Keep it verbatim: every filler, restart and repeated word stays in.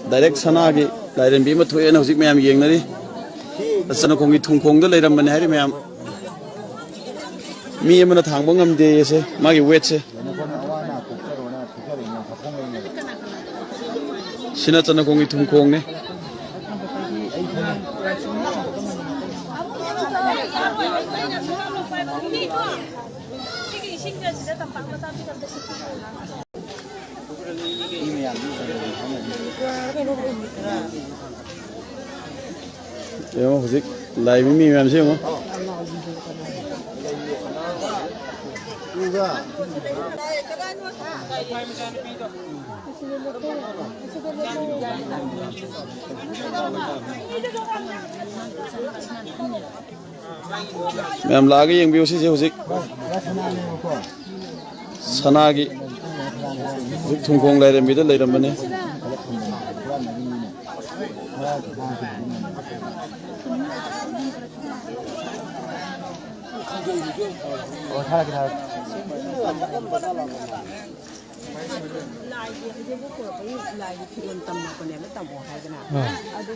Direct ꯁꯅꯥꯒꯤ ꯂꯥꯏꯔꯦꯝꯕꯤ ꯑꯃ ꯊꯣꯛꯑꯦꯅ ꯍꯧꯖꯤꯛ ꯃꯌꯥꯝ ꯌꯦꯡꯅꯔꯤ꯫ ꯆꯅꯈꯣꯡꯒꯤ ꯊꯨꯡꯈꯣꯡꯗ ꯂꯩꯔꯝꯕꯅꯦ ꯍꯥꯏꯔꯤ ꯃꯌꯥꯝ꯫ ꯃꯤ ꯑꯃꯅ ꯊꯥꯡꯕ ꯉꯝꯗꯦ ꯑꯁꯦ, ꯃꯥꯒꯤ ꯋꯦꯠꯁꯦ꯫ ꯁꯤꯅ ꯆꯅꯈꯣꯡꯒꯤ ꯊꯨꯡꯈꯣꯡꯅꯦ꯫ ꯌꯦꯡꯉꯣ, ꯍꯧꯖꯤꯛ ꯂꯥꯛꯏꯕ ꯃꯤ ꯃꯌꯥꯝꯁꯦ ꯌꯦꯡꯉꯣ꯫ ꯃꯌꯥꯝ ꯂꯥꯛꯑꯒ ꯌꯦꯡꯕꯤꯌꯨ, ꯁꯤꯁꯦ ꯍꯧꯖꯤꯛ ꯁꯅꯥꯒꯤ ꯍꯧꯖꯤꯛ ꯊꯨꯡꯈꯣꯡ ꯂꯥꯏꯔꯦꯝꯕꯤꯗ ꯂꯩꯔꯝꯕꯅꯤ꯫ ꯂꯥꯏꯒꯤ ꯍꯧꯖꯤꯛꯐꯥꯎ ꯄꯨꯔꯛꯄꯒꯤ ꯂꯥꯏꯒꯤ ꯐꯤꯔꯣꯜ ꯇꯝꯃꯛꯄꯅꯦꯕ, ꯇꯝꯃꯣ ꯍꯥꯏꯗꯅ꯫ ꯑꯗꯨ